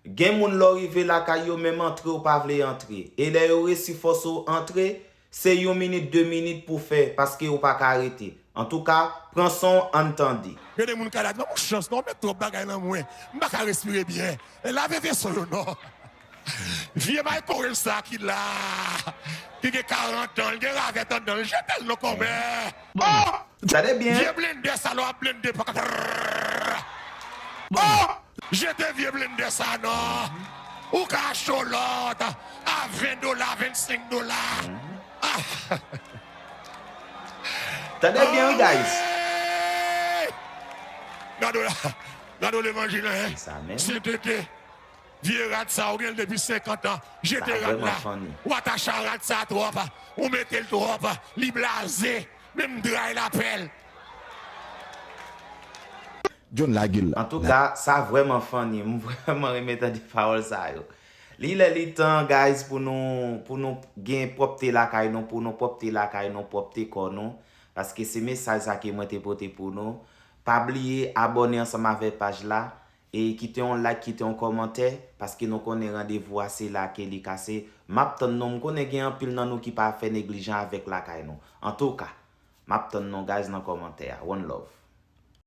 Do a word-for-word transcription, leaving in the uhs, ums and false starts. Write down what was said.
Gen moun lè w rive lakay yo, menm antre w pa vle antre. E lè yo resi fòse w antre, se yon minit, de minit pou fè, paske ou pa ka rete. Antouka, pran son w, ann tande. Gen de moun ka la di, "Ban m yon chans non, w met twòp bagay nan mwen. M pa ka respire byen. E lave veso yo non." Vye Michael sa ki la, ki gen karant an, li gen ravèt anndan l, jete l non kòmè. Oh! Tande byen. Vye blendè sa la w ap blende. Oh! Jete vye blendè sa non. Ou ka achte yon lòt a ven dola, vennsenk dola. Ah! Tande byen wi, guys. Gade w la, gade w levanjil, hein? Sentete. Vye rad sa, ou gen l depi senkant an. Jete rad la. Ou atache a rad sa twòp. Ou mete l twòp. Li blaze. Menm dra l apèl. John lage l. Antouka, sa vrèman funny. M vrèman renmen tande pawòl sa yo. Li lè li tan, guys, pou nou, pou nou gen pwòpte lakay nou, pou nou pwòpte lakay nou, pwòpte kò nou. Paske se mesaj sa ke mwen te pote pou nou. Pa bliye abòne ansanm avè paj la. E kite yon like, kite yon kòmantè, paske nou konnen randevou a se la ke li kase. M ap tann nou, m konnen gen anpil nan nou ki pa fè neglijan avèk lakay nou. Antouka, m ap tann nou, guys, nan kòmantè a. One love.